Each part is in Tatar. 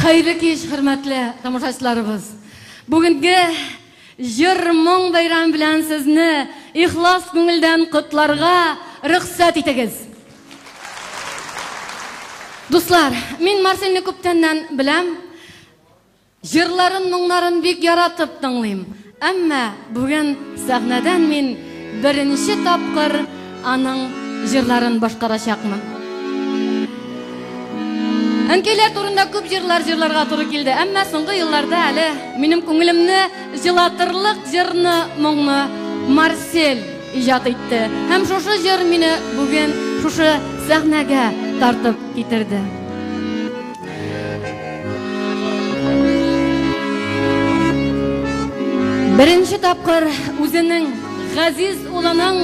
Хәерле кич, хөрмәтле тамашачыларыбыз. Бүгенге җыр моң бәйрәм белән сезне ихлас күңелдән котларга рөхсәт итегез. Дуслар, мин Марсельне күптәннән беләм. Җырларын, моңнарын бик яратып тыңлыйм. Әмма бүген сәхнәдән мин беренче тапкыр аның җырларын башкарачакмын. Әнкәйләр турында күп җырлар җырларга туры килде, әмма соңгы елларда әле минем күңелемне җылатырлык җырны, моңны Марсель иҗат итте. Һәм шушы җыр мине бүген шушы сәхнәгә тартып китерде. Беренче тапкыр үзенең газиз улының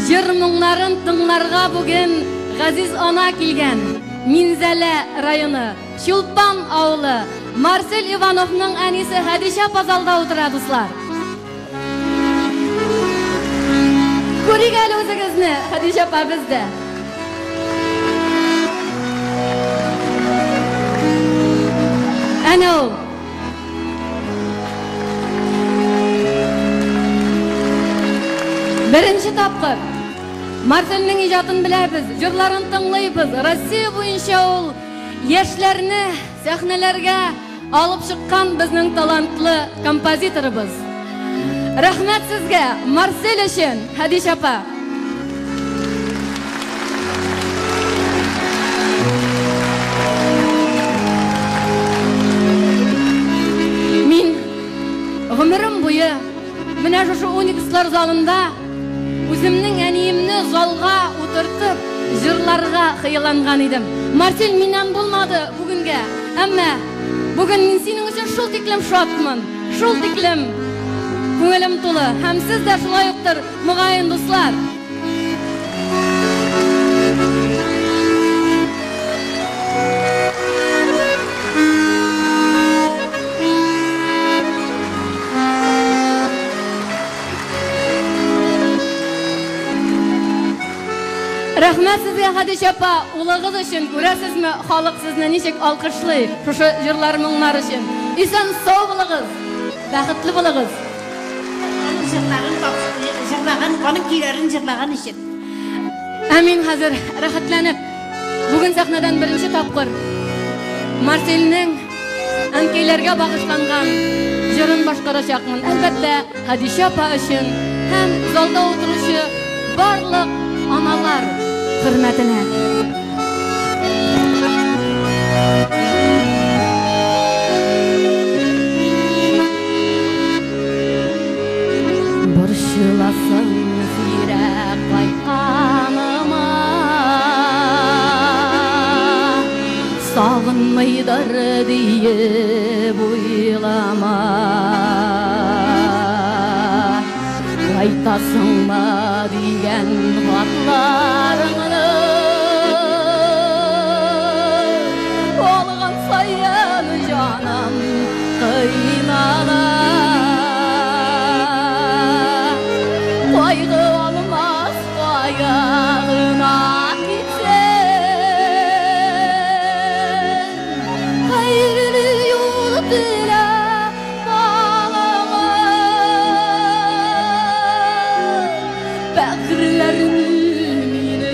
җыр моңнарын тыңларга бүген газиз ана килгән. Минзәлә районы, Чулпан авылы, Марсель Ивановның әнисе Хәдичә апа залда утыра, дуслар. Күрик әле үзегезне, Хәдичә апа, без дә. Әнә ул. Беренче тапкыр Марсельнең иҗатын беләбез, җырларын тыңлыйбыз. Россия буенча ул яшьләрне сәхнәләргә алып чыккан безнең талантлы композиторыбыз. Рәхмәт сезгә, Марсель өчен, Хәдичә апа. Мин гомерем буе менә шушы Уникслар залында үземнең әниемне залга утыртып, җырларга хыялланган идем. Марсель, миннән булмады бүгенгә. Әмма бүген мин синең өчен шул тиклем шатмын, шул тиклем күңелем тулы. Һәм сез дә шулай уктыр, мөгаен, дуслар. Рәхмәт сезгә, Хәдичә апа, улыгыз өчен. Күрәсезме, халык сезне ничек алкышлый, шушы җырлар, моңнар өчен. Исән сау булыгыз, бәхетле булыгыз. Аның җырларын җырлаган, аның көйләрен җырлаган өчен. Ә мин хәзер рәхәтләнеп, бүген сәхнәдән беренче тапкыр Марсельнең әнкәйләргә багышланган җырын башкарачакмын. Әлбәттә, Хәдичә апа өчен һәм залда утыручы барлык аналар хөрмәтенә. Борчыласың сирәк кайтканыма. Сагынмыйдыр диеп уйлама. Кайтасыңмы дигән хатларыңны алган саен җаным кыйнала. Кайгы алмас кая гына китсен, хәерле юл телә балаңа. Бәгырьләрне минем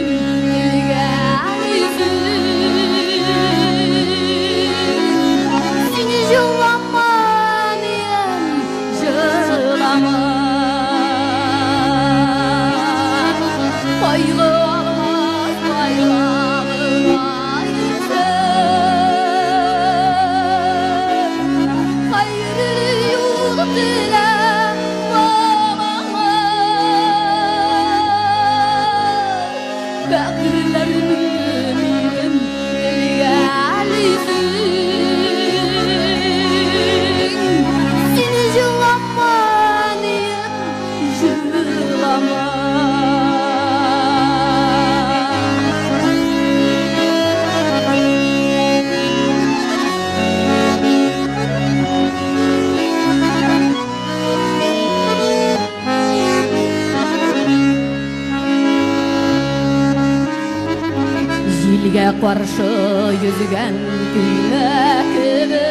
Җилгә каршы йөзгән көймә кебек,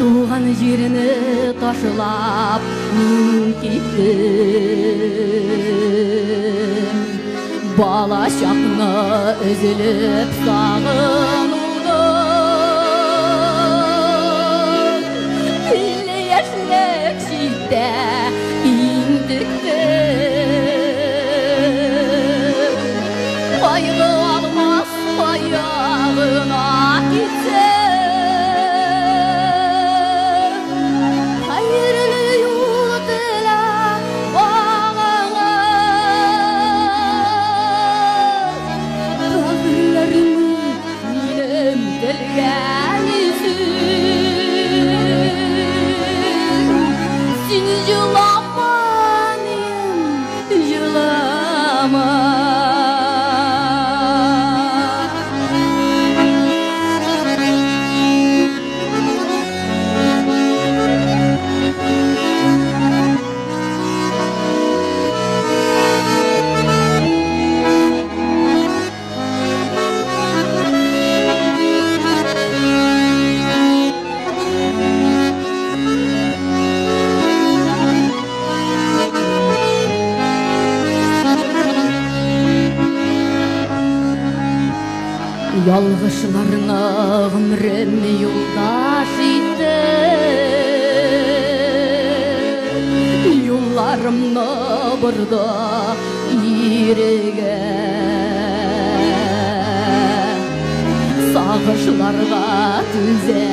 туган җирне ташлап мин киттем. Бала чакны өзелеп сагынудан, илле яшьлек читтә интектем. Кайгы алмас аягына китсә, хәерле юл теләп багыңа. Бәгырьләрне минем телгәлисең. Син җылама, әнием, җылама. Ялгышларны гомерем юлдаш итте, юлларымны борды ирегә. Сагышларга түзә